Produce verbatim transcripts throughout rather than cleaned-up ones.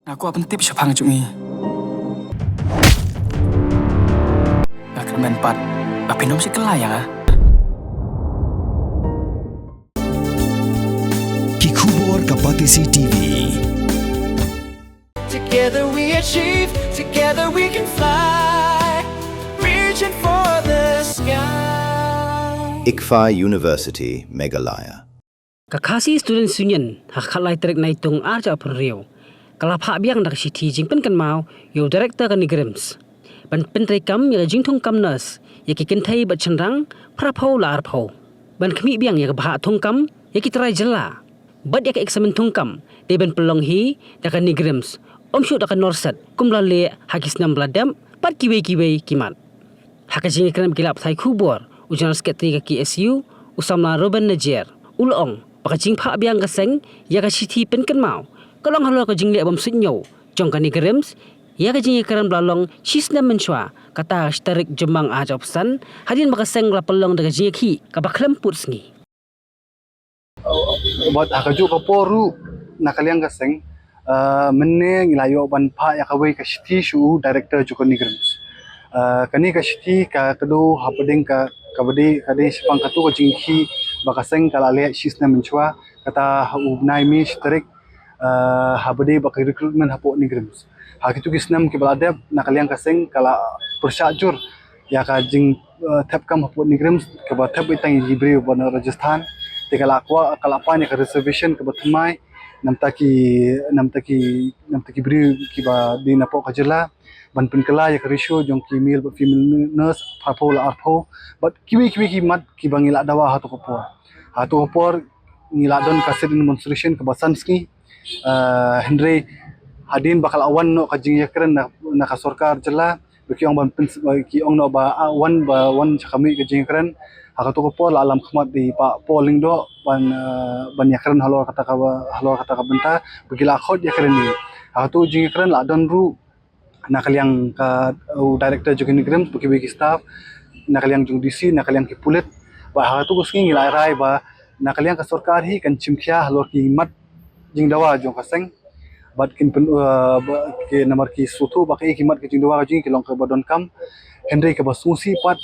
Nga kwah pyntip shaphang jong i. Nga kyrmen pat ba phin ym shim kylla ïa nga. Ki khubor ka Batesi T V. Together we achieve, together we can fly, reaching for the sky. ICFAI University, Meghalaya. Ka Khasi Students' Union ha ka khatlai tarik Naitung arhajar arphew hynriew ka la phah biang da ka shithi jingpynkynmaw ïa u Director ka NEIGRIHMS ban pyntreikam ïa ka jingthungkam nurse ïa ki kynthei bad shynrang phraphew la arphew, ban khmih biang ïa ka bhah thungkam ïa ki trai jylla bad ïa ka eksamin thungkam dei ban pynlong hi da ka NEIGRIHMS, ym shuh da ka NORCET kum la leh ha ki snem ba la dep bad kiwei kiwei ki mat. Ha ka jingïakren bad ki lad pathai khubor, u General Secretary ka K S U, u samla Reuben Najiar, u la ong ba ka jingphah biang ka seng ïa ka shithi pynkynmaw ka long halor ka jingleh bymsuidñiew jong ka NEIGRIHMS ïa ka jingïakren ba la long shisnem mynshuwa, kata ka shi tarik Jymmang arhajar arphew san, hadien ba ka seng ka la pynlong da ka jingïakhih kaba khlem pud sngi. Bad ha kajuh ka por ruh, na ka liang ka seng, ah, mynne ngi la ïoh ban phah ïa kawei ka shithi sha u Director jong ka NEIGRIHMS. Ah, kane ka shithi ka kdew hapdeng ka, kaba dei, ka dei shaphang katu ka jingïakhih ba ka seng ka la leh shisnem mynshuwa, kata ha u bnai May shi tarik, ah, haba dei ba ka recruitment hapoh NEIGRIHMS. Ha kitu ki snem kiba la dep, na ka liang ka seng ka la pyrshah jur ïa ka jing, eh, thep kam hapoh NEIGRIHMS kaba thep beit tang ïa ki briew ba na Rajasthan. Te ka la kwah, ka la pan ïa ka reservation kaba thymmai namta ki, namta ki, namta ki briew kiba dei napoh ka jylla, ban pynkylla ïa ka ratio jong ki male bad female nurse phraphew la arphew bad kiwei kiwei ki mat kiba ngi la dawa ha tu ka por. Ha tu ka por ngi la don ka sit-in demonstration kaba san sngi. Ah, hynrei hadien ba ka la wan noh ka jingïakren na, na ka sorkar jylla, ba ki ong ban pyn-, ba ki ong noh ba, ah, wan, ba wan sha ka mih ka jingïakren. Ha katu ka por la lam khmat da i Bah Paul Lyngdoh ban, ah, ban ïakren halor kata ka, halor kata ka bynta ba ki la khot ïakren hi. Ha katu jingïakren la don ruh na ka liang ka, uh, u Director jong ka NEIGRIHMS bad kiwei ki staff, na ka liang jong D C, na ka liang ki pulit. Bad ha katu ka sngi ngi la rai ba na ka liang ka sorkar hi kan shim khia halor ki mat jingdawa jong ka seng. Bad kin pyn, uh, ba ki namar ki sngewthuh ba kaei ki mat ka jingdawa ka jong ngi ki long kaba donkam. Hynrei kaba sngewsih pat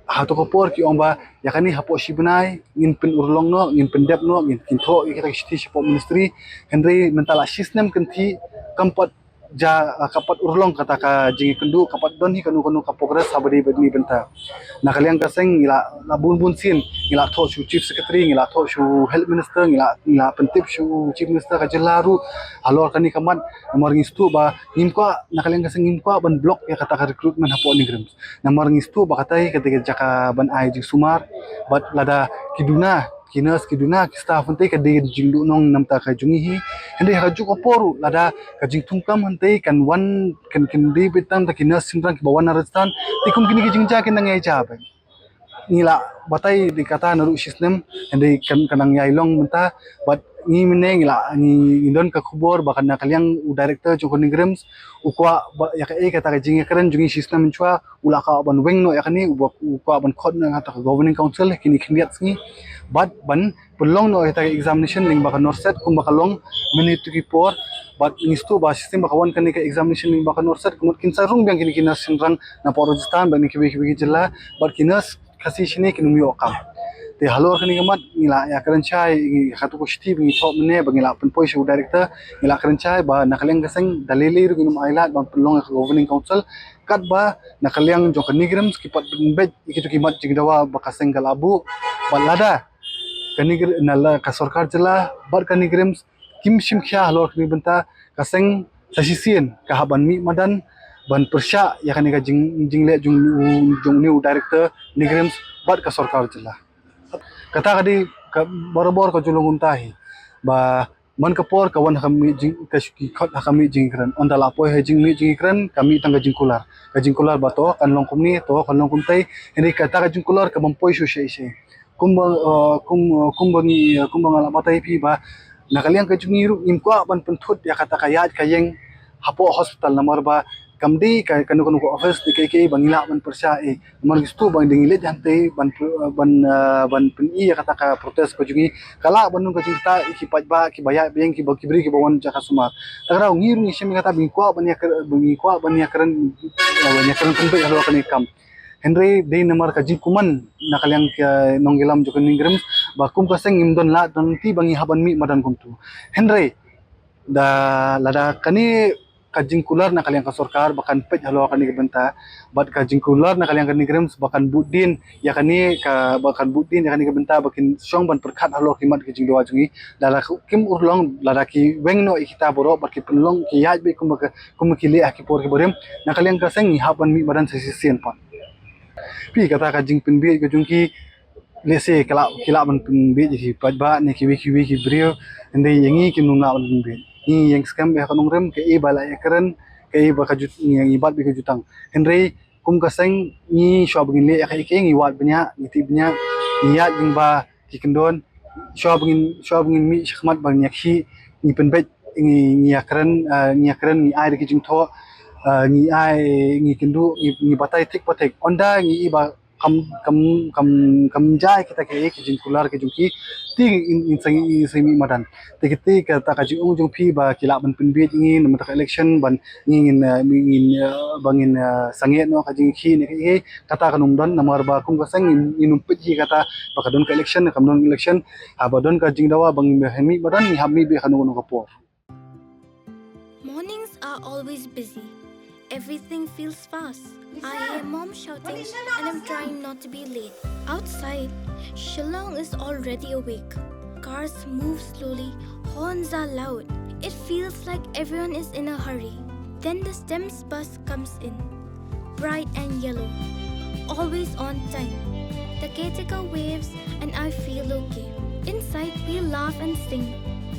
ha tu ka por ki ong ba ïa kane hapoh shi bnai ngin pynurlong noh, ngin pyndep noh, ngin, kin thoh ïa kita ki shithi shapoh ministry. Hynrei mynta la shisnem kynthih kam pat ja, ah, kam pat urlong kata ka jingïakynduh, kam pat don hi kano kano ka progress haba dei bad kane ka bynta. Na ka liang ka seng ngi la, la bun bun sien ngi la thoh sha u Chief Secretary, ngi la thoh sha u Health Minister, ngi la, ngi la pyntip sha u Chief Minister ka jylla ruh halor kane ka mat. Namar ngi sngewthuh ba ngim kwah, na ka liang ka seng ngim kwah ban block ïa kata ka recruitment hapoh NEIGRIHMS. Namar ngi sngewthuh ba katai ka dei ka jaka ban ai jingsumar bad lada ki duna, ki nurse, ki duna, ki staff hangtei ka dei ka jingduhnong namta ka jong ngi hi. Hynrei ha kajuh ka por ruh lada ka jingthungkam hangtei kan wan, kan, kan dei beit tang da ki nurse shynrang kiba wan na Rajasthan, te kum kine ki jingjia kin nang ïai jia beit. Ngi la batai da kata naduh shisnem, hynrei kan, kan nang ïai long mynta. Bad ngi mynne ngi la, ngi, ngi don ka khubor ba kan na ka liang u Director jong ka NEIGRIHMS u kwah ba ïa kaei kata ka jingïakren jong ngi shisnem mynshuwa u la kwah ban weng noh ïa kane, u ba, u kwah ban khot noh ïa kata ka Governing Council kine khyndiat sngi bad ban pynlong noh ïa kata ka examination lyngba ka NORCET kumba ka long mynne tu ki por. Bad ngi sngewthuh ba shisien ba ka wan kane ka examination lyngba ka NORCET ka mut kin sa rung biang kine ki nurse shynrang napoh Rajasthan bad na kiwei kiwei ki jylla, bad ki nurse Khasi shane kin ym ïoh kam. Te halor kane ka mat ngi la ïakren shai, ngi, ha katu ka shithi ba ngi thoh mynne ba ngi la pynpoi sha u Director, ngi la kren shai ba na ka liang ka seng da lei lei ruh ngin ym ailad ban pynlong ïa ka Governing Council katba na ka liang jong ka NEIGRIHMS ki pat pynbeit ïa kitu ki mat jingdawa ba ka seng ka la buh. Bad lada ka NEIGRIHMS, na la ka sorkar jylla bad ka NEIGRIHMS kim shim khia halor kane ka bynta, ka seng sa shisien ka hap ban mih madan ban pyrshah ïa kane ka jing, jingleh jong u, jong une u Director NEIGRIHMS bad ka sorkar jylla. Kata ka dei ka barabor ka jinglong kumta hi ba man ka por ka wan ha ka mih jing, ka shu ki khot ha ka mih jingkren. Ynda la poi ha jingmih jingkren ka mih tang ka jingkular. Ka jingkular ba to kan long kumne, to kan long kumtai. Hynrei kata ka jingkular ka bym poi shuh shuh shuh. Kumba, uh, kum, uh, kumba ngi, uh, kumba nga la batai phi ba na ka liang ka jong ngi ruh ngim kwah ban pynthut ïa kata ka ïaid ka ïeng hapoh hospital namar ba kam dei ka kano kano ka office ne kaei kaei ba ngi lah ban pyrshah, eh, namar ngi sngewthuh ba dei ngi leit hangtei ban py- ban, ah, ban pyni ïa kata ka protest ka jong ngi. Ka lah ban long ka jingktah ïa ki paidbah kiba ïaid biang, kiba ki briew kiba wan jaka sumar. Te ka daw ngi ruh ngi shem ïa kata ba ngi kwah ban ïakren, ba ngi kwah ban ïakren, eh, ban ïakren pynbeit halor kane ka kam. Hynrei dei namar ka jingkuman na ka liang ka nongïalam jong ka NEIGRIHMS ba kum ka seng ngim don lad don lynti ba ngi hap ban mih madan kumtu. Hynrei da lada kane ka jingkular na ka liang ka sorkar ba kan peit halor kane ka bynta, bad ka jingkular na ka liang ka NEIGRIHMS ba kan bud dien ïa kane ka, ba kan bud dien ïa kane ka bynta, ba kin shong ban pyrkhat halor ki mat ki jingdawa jong ngi. Lada kim urlong, lada ki weng noh ïa kita baroh bad ki pynlong ki ïaid beit kumba ka, kumba ki leh ha ki por kiba rim, na ka liang ka seng ngi hap ban mih madan sa shisien pat. Phi, kata ka jingpynbeit ka jong ki, lehse ki lah, ki lah ban pynbeit ïa ki paidbah ne kiwei kiwei ki briew, hynrei ïa ngi kim lah ban pynbeit. Ngi ïeng skhem ïa ka nongrim, kaei ba la ïakren, kaei ba ka jut, ngi, ngi bat beit ka jutang. Hynrei kum ka seng ngi shuwa ba ngin leh ïa kaei kaei ngi wad bniah, ngi tih bniah, ngi ïaid lyngba ki kyndon, shuwa ba ngin, shuwa ba ngin mih shakhmat ba ngin ïakhih, ngi pynbeit, ngi, ngi ïakren, ah, ngi ïakren, ngi ai da ki jingthoh, ah, ngi ai, ngi kynduh, ngi, ngi batai thik pa thik. Ynda ngi i ba kam, kam, kam, kam jia kita kiei ki jingkular ki jong ki, te ngin, ngin sa, ngin sa mih madan. Te kita, kata ka jingong jong phi ba ki lah ban pynbeit ïa ngi namar ka election, ban ngi ngin, eh, ngin, eh, ba ngin, eh, sangeh noh ka jingkhih ne kaei kaei, kata kan ym don, namar ba kum ka seng ngin, ngin ym peit hi kata ba ka don ka election ne kam don election. Haba don ka jingdawa ba ngin mih madan, ngi hap mih beit ha kano kano ka por. Mornings are always busy. Everything feels fast. I hear mom shouting and I'm trying not to be late. Outside, Shillong is already awake. Cars move slowly, horns are loud. It feels like everyone is in a hurry. Then the STEMS bus comes in, bright and yellow, always on time. The caretaker waves and I feel okay. Inside, we laugh and sing.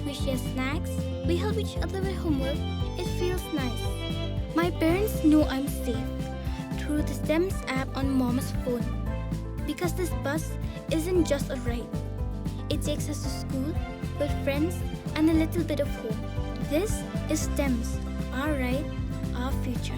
We share snacks. We help each other with homework. It feels nice. My parents know I'm safe through the STEMS app on mom's phone. Because this bus isn't just a ride, it takes us to school, with friends, and a little bit of home. This is STEMS, our ride, our future.